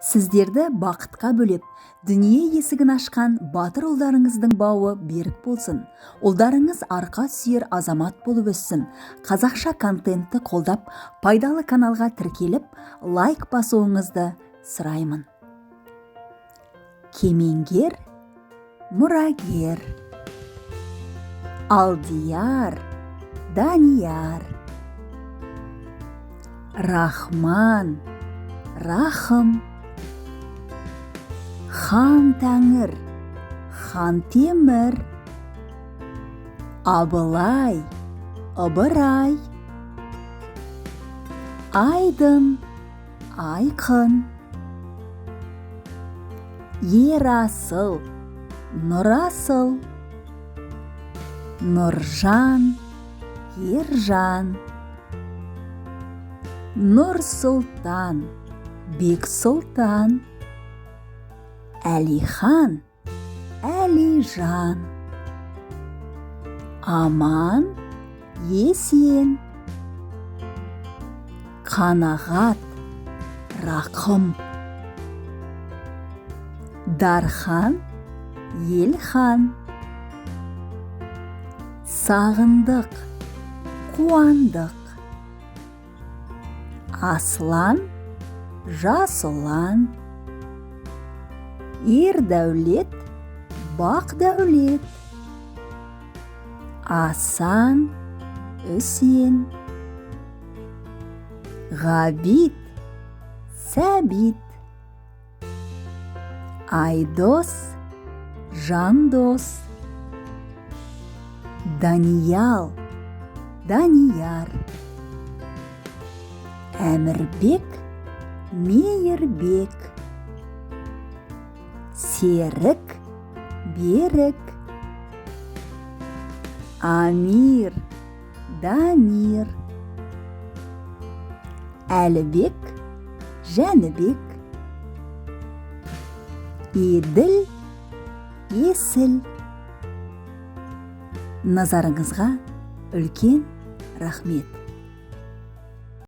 Сіздерді бақытқа бөлеп, дүние есігін ашқан батыр ұлдарыңыздың бауы берік болсын. Ұлдарыңыз арқа сүйер азамат болып өссін. Қазақша контентті қолдап, пайдалы каналға тіркеліп, лайк басуыңызды сұраймын. Кемеңгер, мұрагер. Алдияр, Данияр. Рахман, Рахым. Хан Тәңір, Хан Темір. Абылай, Ыбырай. Айдын, Айқын. Ерасыл, Нұрасыл. Нұржан, Ержан. Нұрсұлтан, Бексұлтан. Әлихан, Әлижан. Аман, Есен. Қанағат, Рақым. Дархан, Елхан. Сағындық, Қуандық. Аслан, Жасұлан. Ердәулет, Бақдәулет. Асан, Үсен. Ғабит, Сәбит. Айдос, Жандос. Даниял, Данияр. Әмірбек, Мейірбек. Серік, Берік. Амир, Дамир. Әлібек, Жәнібек. Еділ, Есіл. Назарыңызға үлкен рахмет.